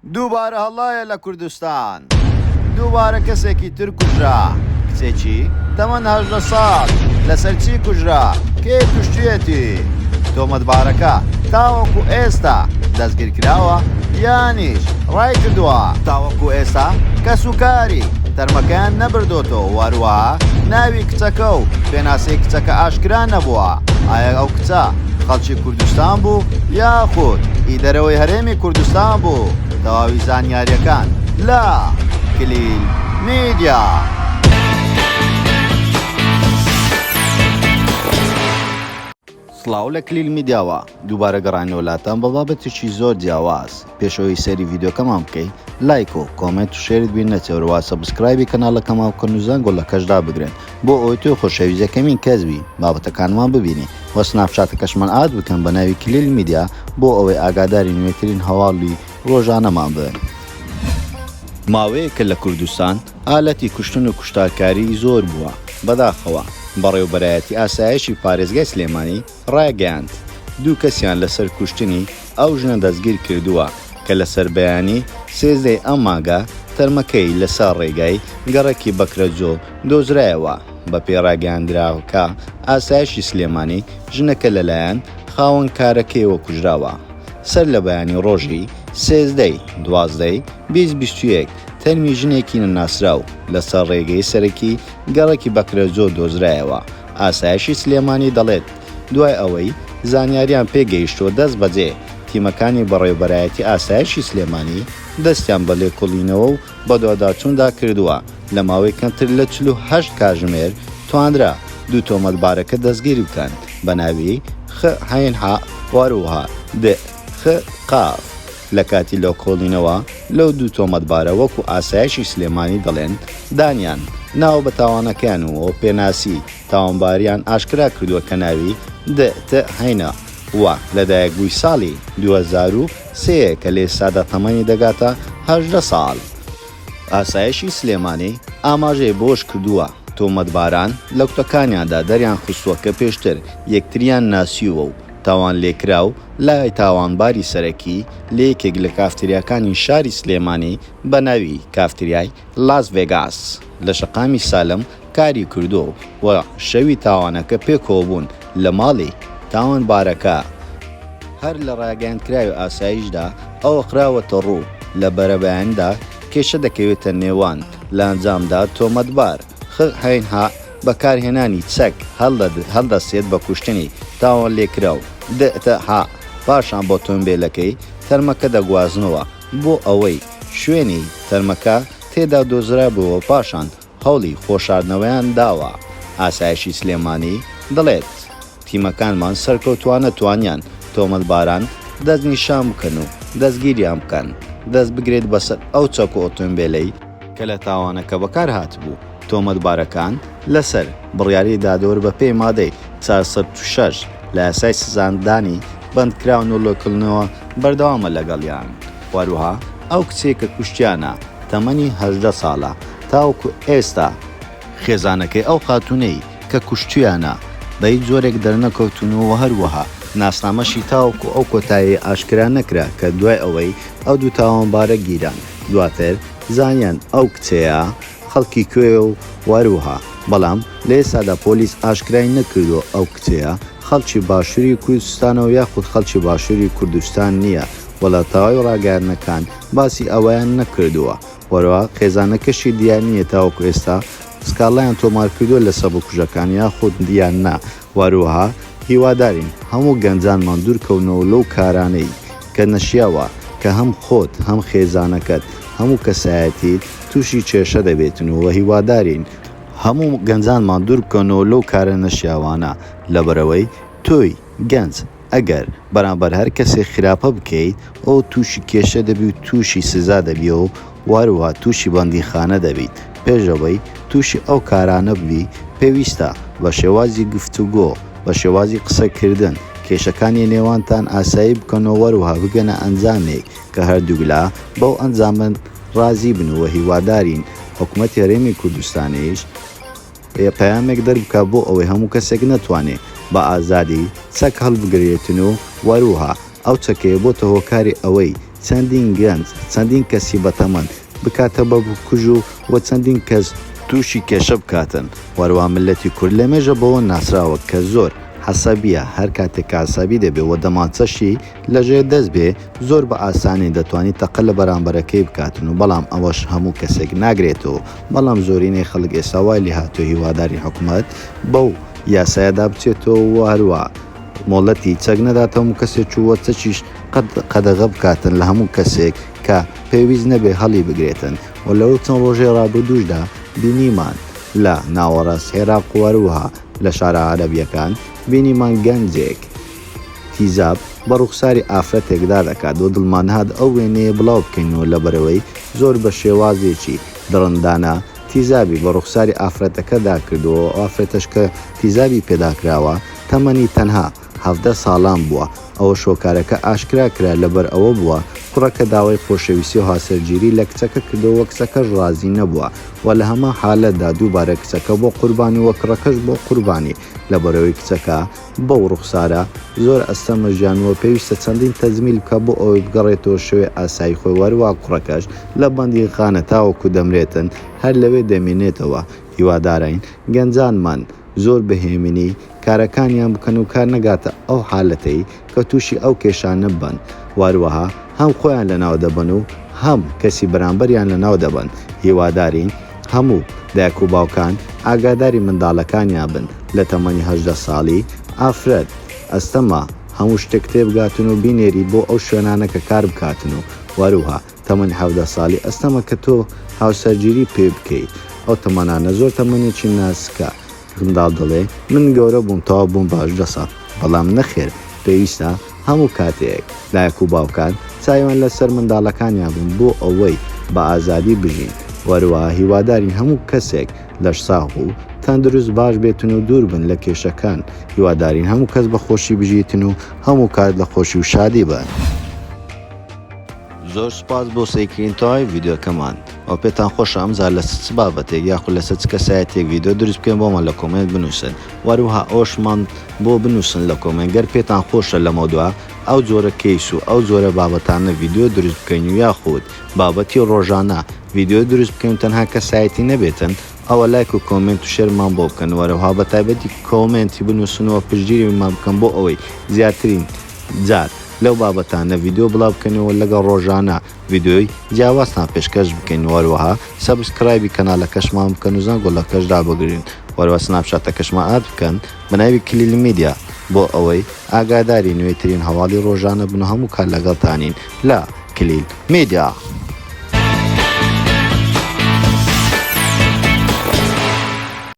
دووبارە هەڵایە لە کوردستان. دووبارە کەسێکی تر کوژرا. کچێکی تەمەن 18 ساڵ لەسەر چی کوژرا؟ کێ کوشتویەتی؟ تۆمەتبارەکە تاوەکو ئێستا دەستگیرکراوە یانیش ڕایکردووە؟ تاوەکو ئێستا کەسوکاری تەرمەکەیان نەبردۆتەوە و هەروەها ناوی کچەکە و پێناسەی کچەکە ئاشکرا نەبووە. ئایا ئەو کچە خەڵکی کوردستان بوو یاخود ئی دەرەوەی هەرێمی کوردستان بوو؟ تەواوی زانیارییەکان لە کلیل میدیا. سڵاو لە کلیل میدیاوە دووبارە گەڕاینەوە لاتان بە بابەتێکی زۆر جیاواز پێش ئەوەی سەیری ڤیدیۆکەمان بکەی لایک و comment و share ت بیر نەچێ وەروا subscribe ی کەناڵەکەمان بکەن و زەنگۆڵەکەش دابگرن بۆ ئەوەی تۆی خۆشەویست یەکەمین کەس بی بابەتەکانمان ببینی وە سناپچاتەکەشمان add بکەن بە ناوی کلیل میدیا بۆ ئەوەی ئاگاداری نوێترین هەواڵی ڕۆژانەمان بن. ماوەیەکە لە کوردستان ئالەتی کوشتن و کوشتارکاری زۆر بووە، بەداخەوە بەڕێوبەرایەتی ئاسایشی پارێزگای سلێمانی ڕایگەیاند، دوو کەسیان لەسەر کوشتنی ئەو ژنە دەستگیر کردووە کە لە سەربەیانی 13 ی ئەم مانگە تەرمەکەی لەسەر ڕێگای گەڕەکی بەکرەجۆ دۆزرایەوە. بەپێی ڕاگەیاندراوەکە ئاسایشی سلێمانی ژنەکە لەلایەن خاوەن کارەکەیەوە کوژراوە. سەر لە بەیانی ڕۆژی 13 ی 12 ی 2021 تەرمی ژنێکی نەناسراو لەسەر ڕێگەی سەرەکی گەڕەکی بەکرەجۆ دۆزرایەوە، ئاسایشی سلێمانی دەڵێت، دوای ئەوەی زانیاریان پێگەیشتووە دەستبەجێ تیمەکانی بەڕێوەبەرایەتی ئاسایشی سلێمانی دەستیان بە لێکۆڵینەوە و بەدواداچووندا کردووە، لە ماوەی کەمتر لە 48 کاژمێر توانرا دوو تۆمەتبارەکە دەستگیر بکەن بە ناوی، خ عین ح، و هەروەها، د خ قاف. لە کاتی لێکۆڵینەوە لەو دوو تۆمەتبارە وەکو ئاسایشی سلێمانی دەڵێن دانیان ناوە بە تاوانەکەیان و پێناسی تاوانباریان ئاشکرا کردووە کە ناوی، د ت هەینە، و لەدایکبووی ساڵی 2003 یە کە لە ئێستادا تەمەنی دەگاتە 18 ساڵ. ئاسایشی سلێمانی ئاماژەی بەوەشکردووە، تۆمەتباران لە کوتەکانیاندا دەریانخستووە کە پێشتر یەکتریان ناسیووە و تاوانلێکراو لای تاوانباری سەرەکی لە یەکێک لە کافتریاکانی شاری سلێمانی بە ناوی کافتریای لاس ڤێگاس لە شەقامی سالم کاری کردووە و شەوی تاوانەکە پێکەوە بوون لە ماڵی تاوانبارەکە. هەر لە ڕاگەیاندکراوی ئاسایشدا ئەوە خراوەتە ڕوو، لە بەرەبەیانیدا کێشە دەکەوێتە نێوان، لە ئەنجامدا تۆمەتبار، خ ه، بەکارهێنانی چەک هەڵدەستێت بە کوشتنی تاوانلێکراو، د ت ح، پاشان بە ئۆتۆمبێلەکەی تەرمەکە دەگوازنەوە بۆ ئەوەی شوێنی تەرمەکە تێدا دۆزرابووەوە پاشان هەوڵی خۆشاردنەوەیان داوە. ئاسایشی سلێمانی دەڵێت، تیمەکانمان سەرکەوتووانە توانیان تۆمەتباران دەستنیشان بکەن و دەستگیریان بکەن، دەست بگرێت بەسەر ئەو چەک و ئۆتۆمبێلەی کە لە تاوانەکە بەکارهاتبوو. تۆمەتبارەکان لەسەر بڕیاری دادوەر بەپێی مادەی 406 لە یاسای سزادانی بەندکراون و لێکۆڵینەوە بەردەوامە لەگەڵیان. هەروەها ئەو کچەی کە کوشتیانە تەمەنی 18 ساڵە، تاوەکو ئێستا خێزانەکەی ئەو خاتوونەی کە کوشتویانە بە هیچ جۆرێک دەرنەکەوتوون و هەروەها ناسنامەشی تاوەکو ئەو کۆتایەی ئاشکرا نەکرا کە دوای ئەوەی ئەو دوو تاوانبارە گیران دواتر زانیان ئەو کچەیە خەڵکی کوێیە و هەروەها بەڵام لە ئێستادا پۆلیس ئاشکرای نەکردووە ئەو کچەیە خەڵکی باشووری کوردستانە و یاخود خەڵکی باشووری کوردستان نییە و لە تەواوی ڕاگەیاندنەکان باسی ئەوەیان نەکردووە وەروەها خێزانەکەشی دیار نییە تاوەکو ئێستا سکاڵایان تۆمارکردووە لەسەر بکوژەکان یاخود یان نا وەروەها هیوادارین هەموو گەنجانمان دوورکەونەوە لەو کارانەی کە نەشیاوە کە هەم خۆت هەم خێزانەکەت هەموو کەسایەتیت تووشی کێشە دەبێتن و هیوادارین هەموو گەنجانمان دووربکەونەوە لەو کارە نەشیاوانە لەبەرئەوەی تۆی گەنج ئەگەر بەرامبەر هەر کەسێک خراپە بکەیت ئەو تووشی کێشە دەبی و تووشی سزا دەبیەوە و هەروەها تووشی بەندیخانە دەبیت، پێش ئەوەی تووشی ئەو کارانە ببی پێویستە بە شێوازی گفتوگۆ، بە شێوازی قسەکردن کێشەکانی نێوانتان ئاسایی بکەنەوە وەروەها بگەنە ئەنجامێک کە هەردوولا بەو ئەنجامە ڕازی بن و هیوادارین حکومەتی هەرێمی کوردستانیش پەیامێک دەربکات بۆ ئەوەی هەموو کەسێک نەتوانێ بە ئازادی چەک هەڵبگرێتن و وەروها ئەو چەکەیە بۆتە هۆکاری ئەوەی. چەندین گەنج، چەندین کەسی بەتەمەن بکاتە بە بکوژ و و چەندین کەس تووشی کێشە بکاتن. وەروا میللەتی کورد لەمێژە بەوە ناسراوە کە زۆر عەسەبیە، هەر کاتێک کە عەسەبی دەبێ و دەمانچەشی لەژێر دەست بێ زۆر بە ئاسانی دەتوانی تەقە لە بەرامبەرەکەی بکاتن و بەڵام ئەوەش هەموو کەسێک ناگرێتەوە بەڵام زۆرینەی خەڵک ئێستا وای لێهاتووە هیوادارین حکومەت بەو یاسایەدا بچێتەوە و هەروا مۆڵەتی چەک نەداتە هەموو کەسێک و چەکیش قەت قەدەغە بکاتن لە هەموو کەسێک کە پێویست نەبێ هەڵی بگرێتن و لەو چەند ڕۆژەی ڕابردووشدا بینیمان لە ناوەڕاست عێراق و هەروەها لە شارە عەرەبیەکان بینیمان گەنجێک تیزاب بە ڕوخساری ئافرەتێکدا دەکات و دڵمان هات ئەو وێنەیە بڵاو بکەینەوە لەبەرئەوەی زۆر بە شێوازێکی دڕندانە تیزابی بە ڕوخساری ئافرەتەکەدا کردووە و ئەو ئافرەتەش کە تیزابی پێدا کراوە تەمەنی تەنها 17 ساڵان بووە ئەوەش هۆکارەکە ئاشکرا کرا لەبەر ئەوە بووە کوڕەکە داوای خۆشەویستی و هاسەرگیری لە کچەکە کردووە و کچەکەش ڕازی نەبووە و لە هەمان حالەتدا دووبارە کچەکە بۆ قوربانی و کڕەکەش بۆ قوربانی لەبەرئەوەی کچەکە بەو ڕوخسارە زۆر ئەستەمە ژیان وە پێویستە چەندین تەجمیل بکا بۆ ئەوەی بگەڕێتەوە شێوەی ئاسایی خۆی وەهەروا کوڕەکەش لە بەندیخانە تاوەکو دەمرێتن هەر لەوێ دەمێنێتەوە هیواداراین گەنجانمان زۆر بە هێمنی کارەکانیان بکەن و کار نەگاتە ئەو حالەتەی کە توشی ئەو کێشانە ببن وەهەروەها هەم خۆیان لەناو دەبەن و هەم کەسی بەرامبەریان لەناو دەبەن هیوادارین هەموو دایک و باوکان ئاگاداری منداڵەکانیان بن لە تەمەنی 18 ساڵی ئافرەت ئەستەمە هەموو شتێک تێبگاتن و بینێری بۆ ئەو شوێنانە کە کار بکاتن و وەروها تەمەنی 17 ساڵی ئەستەمە کە تۆ هاوسەرگیری پێ بکەیت ئەو تەمەنانە زۆر تەمەنێکی ناسکە منداڵ دەڵێ من گەورە بووم تەواو بووم بە 18 ساڵ بەڵام نەخێر پێویستە هەموو کاتێک دایک و باوکان چاویان لەسەر منداڵەکانیان بن بۆ ئەوەی بە ئازادی بژین وەروەها هیوادارین هەموو کەسێک لەشساغ و تەندروست باش بێتن و دوور بن لە کێشەکان هیوادارین هەموو کەس بە خۆشی بژیتن و هەموو کات لە خۆشی و شادی بن. زۆر سوپاس بۆ سەیرکردنی تەواوی ڤیدیۆکەمان وە پێتان خۆشە ئەمجار لەسەر چ بابەتێک یاخود لەسەر چ کەسایەتیەک ڤیدیۆ دروست بکەین بۆمان لە comment بنوسن وەروەها ئەوەشمان بۆ بنوسن لە comment گەر پێتان خۆشە لەمەودوا ئەو جۆرە case و ئەو جۆرە بابەتانە ڤیدیۆ دروست بکەین و یاخود بابەتی ڕۆژانە ڤیدیۆ دروست بکەین و تەنها کەسایەتی نەبێتن ئەوە لایک و comment و share مان بۆ بکەن وەرەوها بەتایبەتی comment ی بنوسن و پشتگیریمان بکەن بۆ ئەوەی زیاترین جار لەو بابەتانە ڤیدیۆ بڵاو بکەینەوە لەگەڵ ڕۆژانە ڤیدیۆی جیاوازتان پێشکەش بکەین وەروەها subscribe ی کەنالەکەشمان بکەن و زەنگۆڵەکەش دابگرن وەروە سناپچاتەکەشمان add بکەن بەناوی کلیل میدیا بۆ ئەوەی ئاگاداری نوێترین هەواڵی ڕۆژانە بن و هەموو کات لەگەڵتانین لە کلیل میدیا.